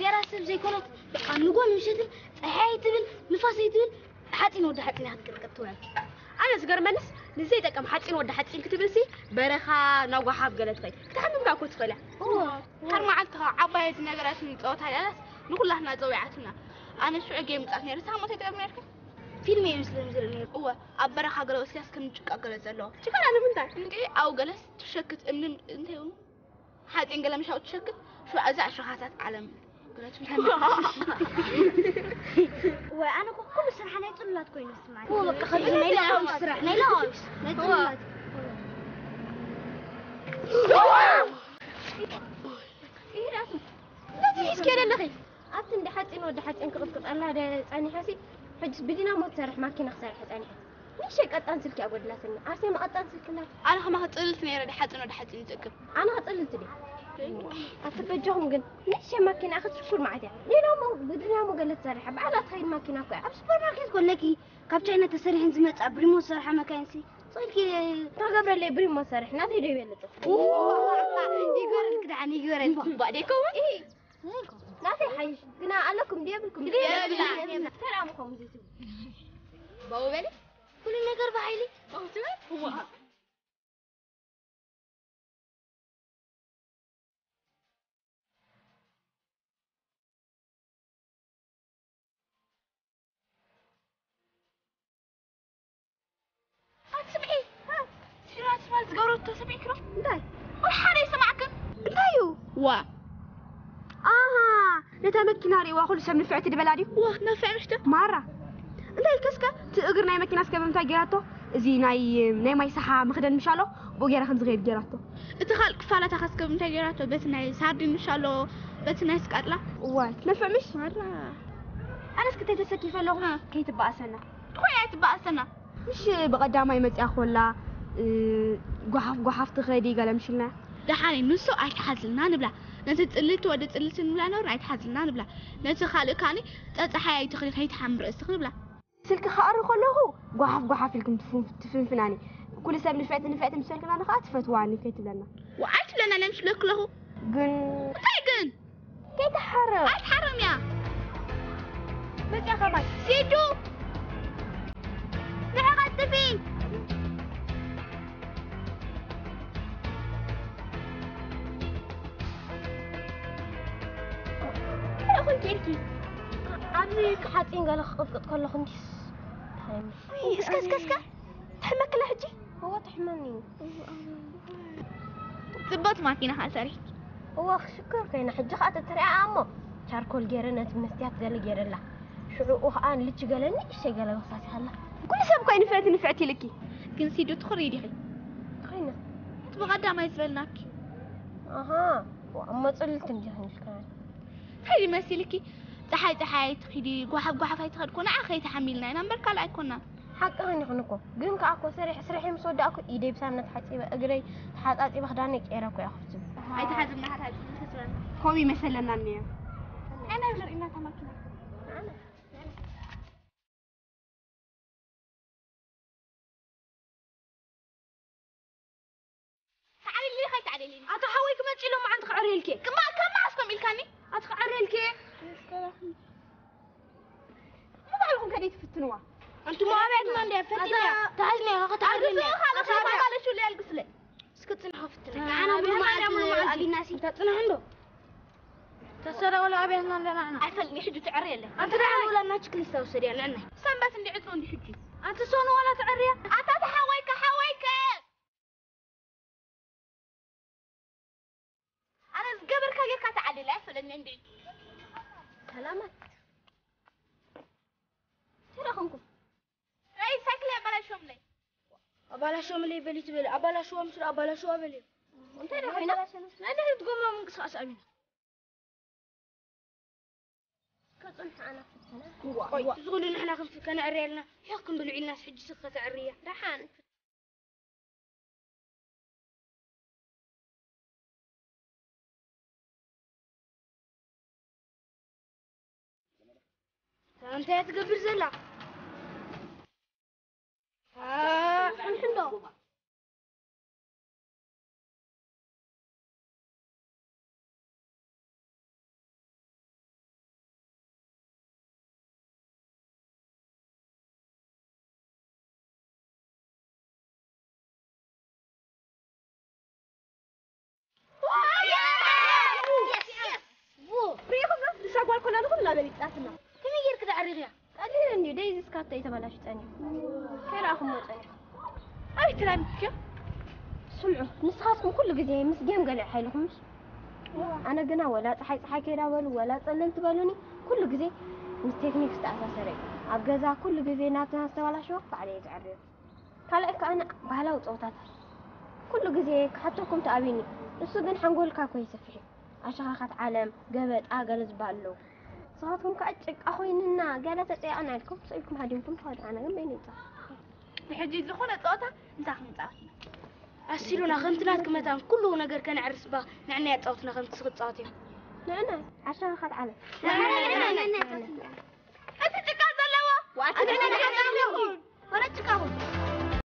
ዜራ ሰብ ዘይኮነት፣ በቃ ንጎን ምሸትን ፀሓይ ትብል ንፋስ ትብል ሓፂን ወዲ ሓፂን ክትቅጥቀጥ ትውዕል። ኣነ ዝገርመንስ ንዘይጠቅም ሓፂን ወዲ ሓፂን ክትብልሲ በረኻ ናብ ጓሓፍ ገለ ትኸይድ ክትሓምም ዳኮ ትኽእል እያ። እዎ። ሓር መዓልቲ ከዓ ዓባይ እዚ ነገራት ንፀወታ ኢላስ ንኩላትና ፀዊዓትና። ኣነ ሽዑ ጌም ምፃት ነይረ ሳሞት ኣይጠቅም ነርክ። ፊልም እዩ ምስልን ዝርኢ ነይሩ። እወ። ኣብ በረኻ ገለ ወስኪያስ ከም ጭቃ ገለ ዘለዎ። ጭቃ ንምንታይ እንዴ? ኣው ገለስ ትሸክት እምንን እንታይ ይብሉ ሓፂን ገለ ምሻው ትሸክት። ሽዑ እዛ ዕሾኻታት ዓለም። ወይ ኣነ እኮ ኩሉ ስራሕ ናይ ጽሉላት ኮይኑ ይስማዓኒ። እዎ፣ በቃ፣ ከምዚ ናይ ለዋዊስ ስራሕ፣ ናይ ለዋዊስ፣ ናይ ጽሉላት። ይሄዳቱ። ነዚ ሒዝኪ ዘለኺ? ኣብቲ እንዲ ሓፂን ወዲ ሓፂን ክቕጥቅጠላ ደ-፣ ጸኒሐሲ፣ ሕጅስ ብዲናሞ ትሰርሕ ማኪና ክሰርሐ ጸኒሐ። ንእሽተይ ቀጣን ስልኪ ኣጎድላትኒ። ኣርሴማ ቀጣን ስልኪ ኣላት። ኣነ ከማኺ ጽልልቲ ነይረ፣ ደ ሓፂን ወዲ ሓፂን ይጠቅም። ኣነ ከ ጽልልቲ ድየ? ኣቲ በጃኹም ግን ንእሽተይ ማኪና ክትሽኩር መዓት እያ። ሌላሞ ብድናሞ ገለ ትሰርሕ። በዓላ ትኸይድ ማኪና እኮ እያ። ኣብ ሱፐርማርኬት ኮለኪ ካብ ቻይና ተሰሪሐን ዝመጻ ብሪሞ ዝሰርሓ መካይንሲ ጽልኪ ታገብረለይ ብሪሞ ሰርሕ። ናተይ ዶ ይበልጽ? ይግበረልክ ደሓን ይግበረልክ። ባዴ ከውን? ናተይ ሓይሽ። ግና ኣለኩም ድየብልኩም? የብልና። ሰላም ኹም ዝትቡ። ባው በለ? ኩሉ ነገር ብሓይሊ። ባው ትበል? እዋ። ኣቲ ስምዒ፣ እ፣ ሲራስ ማለት ዝገብረቶ ሰሚዕክሮ? እንታይ? ወላ ሓደ ኣይሰማዕክን። እንታይ እዩ? ዋ። ኣሃ፣ ነታ መኪና ርእይዋ ኩሉ ሰብ ንፍዕቲ ድበላ ድዩ? ዋ፣ ነፍዕ ምሽተ። ማራ። እንታይ ኢልከ እስከ? እቲ እግሪ ናይ መኪና እስከ ብምንታይ ገይራቶ? እዚ ናይ፣ ናይ ማይ ሰሓ መኽደን ምሽ ኣሎ፣ ብኡ ገይራ ከም ዝኸይድ ገይራቶ። እቲ ካልእ ክፋላታ ከ እስከ ብምንታይ ገይራቶ? በቲ ናይ ሳርዲን ምሽ ኣሎ፣ በቲ ናይ ስቃጥላ። እዋይ፣ ትነፍዕ ምሽ? ማራ። ኣነስ ክተይ ተሰኪፈ ኣለኹ፣ እ። ከይትበኣሰና። ትኾይ ኣይትበኣሰና። ምሽ ብቐዳማይ መጽያ ኮላ፣ እ፣ ጓሓፍ ጓሓፍ ትኸዲ ገለ ምሽልና። ደሓን እዩ፣ ንሱ ኣይትሓዝልና ንብላ። ነቲ ጽልልቲ ወዲ ጽልልቲ ንብላ ነውር ኣይትሓዝልና ንብላ። ነቲ ካልእ ካኒ ጸጸሓይ ኣይትኽሪ ከይትሓምም ርእስኽ ንብላ። ስልኪ ክኣሪ ከለኹ ጓሓፍ ጓሓፍ ኢልክን ትፍን-፣ ትፍንፍናኒ። ኩሉ ሰብ ንፍዕቲ ንፍዕቲ ምስ በልክናኒ ከኣ ትፈትዋኒ ከይትብለና። ወ-፣ ኣይትብለና ኢለ ምስ በለኩ ኣለኹ። ግን እንታይ ግን? ከይትሓረም። ኣይትሓረም እያ። መጽያ ከማይ። ሲዱ! ንዕቐት ጥፊ! እንታይ ኾንኪ ኢልኪ? ኣብዚ ሓፂን ገለ ክቕጥቅጥ ከለኹ እንዲስ። እንታይ እዩ? እስከ፣ እስከ፣ እስከ። ትሕመክላ ሕጂ? እወ፣ ትሕመኒ። ጽብቕቲ ማኪና ኸኣ ሰሪሕኪ። እወ፣ ክሽከር ኮይና። ሕጂ ኸኣ ተተሪኣ እሞ ቻርኮል ገይረ ነቲ መስትያት ገለ ገይረላ። ሽዑኡ ኸኣ ልቺ ገለ ንእሽተይ ገለ መኽሳሲ ኸላ። ኩሉ ሰብ እኮ እዩ ንፍዕቲ ንፍዕቲ ኢልኪ። ግን ሲዱ ትኹሪ ዲኺ? ትኽሪና። እቲ ብቐዳማይ ዝበልናኪ። ኣሃ፣ እሞ ጽልልቲ እንዲኺ ኢልክና። እንታይ መሲልኪ? ጸሓይ ጸሓይ ትኺዲ፣ ጓሓፍ ጓሓፍ ኣይትኸድኩ፣ ንዓ ከይተሓሚልና ኢና እምበር ካልእ ኣይኮናን። ሓቅኽን ኢኽን እኮ። ግን ከኣ እኮ ስርሕ-፣ ስርሐይ ምስ ወዳእኩ ኢደይ ብሳምና ተሓጺበ፣ እግረይ ተሓጻጺበ፣ ክዳነይ ቀይረ እኮ እየ ከፍቱ። ኣይትሓዝና፣ ሓታጺ ተስበና። ከምኡ ይመሰለና እኒአ። ኣነ ንርእና እታ ማኪና። ኣነ። ተዓሊሊ ከይተዓሊሊ። ኣቶ ሓወይ ክመጽእ ኢሎም መዓንቲ ክዕርየልኪ። ክማ-፣ ከማስ ከም ኢልካኒ? ኣቲ ክዕርየልኪ። እሞ ባዕልኹም ከደይ ትፍትንዋ? ኣንቱም ኣባያትና እንድያ ፈቲና። ኣታ ተሓዝና ኢኻ ክትዓርየልና። ኣርግሱ ኢኻ፣ ኣታ ኣታ ተባለሹ ለይ ኣልግስለይ። እስኪ ጽንሑ ፍትነ። ኣና ኣና ሙሉ መዓልቲ ሙሉ መዓልቲ። ኣቢናሲ። ተጽንሑ እንዶ። ተሰረ ወላ ኣበይ ኣለና ኣለና ኣና። ኣይፈልጥን፣ ሕጂ ትዕሪ የለ። ኣንተ ደኣ ወላ ናች ክሊስታ ውሰድያ፣ ንዕና። ሰንበት እንዲ ዕጽው እንዲ ሕጂ። ኣንተ ሶኖ ወላ ትዕርያ? ኣታ ተሓወይከ፣ ሓወይከ! ኣነ ዝገበርካ ጌርካ ተዓሊለ ኣይፈለኒ እንዲ። ሰላማት። ተረኸንኩም። ናይ ሳይክል ኣባላሽወምለይ። ኣባላሽወምለይ በሊ ትበል። ኣባላሽዋ ምስሉ ኣባላሽዋ በሊ። እንታይ ደኣ ኮይና? ናይ ድሕሪት ጎማ ምንቅስቃስ ኣቢና። ከጽንሑ ኣና ፍትና። እዋ፣ እዋ። እዚ ኩሉ ንሕና ክንፍ-፣ ከነዕርየልና፣ ሒኽ ክንብል ዒልናስ ሕጂ ስኽ ከተዕርያ። ደሓን። እንታይ እያ ትገብር ዘላ? አ፣ ሕንሕንዶ። ላ በሊጻትና። ከመይ ጌርክ ተዕሪኽያ? ቀሊል እንድዩ፣ ደይዚ እስካቶ እዩ ተበላሹ ጸኒሑ። ከይረኣኹሞ ጸኒሑ። ኣይ ትራምክዮ? ስምዑ፣ ንስኻትኩም ኩሉ ግዜ ምስ ጌም ገሊዕ ሓይልኹምስ? ኣነ ግና ወላ ጸሓይ ጸሓይ ከይዳ በሉ፣ ወላ ጸለምቲ በሉኒ፣ ኩሉ ግዜ ምስ ቴክኒክ ዝተኣሳሰረ እዩ። ኣብ ገዛ ኩሉ ግዜ ናትና ዝተበላሸወ ባዕለይ እየ ዝዕርዮ። ካልኣይ ከኣ ን-፣ ባህላዊ ጸወታታት ኩሉ ግዜ ክሓተኩም ተኣብዩኒ። እሱ ግን ሓንጎልካ እኮ ይሰፍሕ እዩ። ኣሸኻኻት ዓለም፣ ገበጣ፣ ገለ ዝበሃሉ ኣለዉ። ንስኻትኩም ከኣ ጭቃ ኮይንና ገለ ተጸይቕና ኢልኩም ስቕ ኢልኩም ሃዲምኩም ትኸዱ። ኣነ ግን በይነይ ይጻወት። ንሕጂ ዝኾነ ጸወታ ምሳኹም ንጻወት ኢና። ኣሲሉና ከምቲ ናትኪ መታን ኩሉ ነገር ከነዕርስ እባ ንዕና የጻውትና ከምቲ ንስኺ ትጻወትዮ። ንዕና ኣሸኻኻት ዓለም። እቲ ጭቃ ዘለዎ ዋዕቲ ንዕና ኣለኹም። ወረ ጭቃኹም።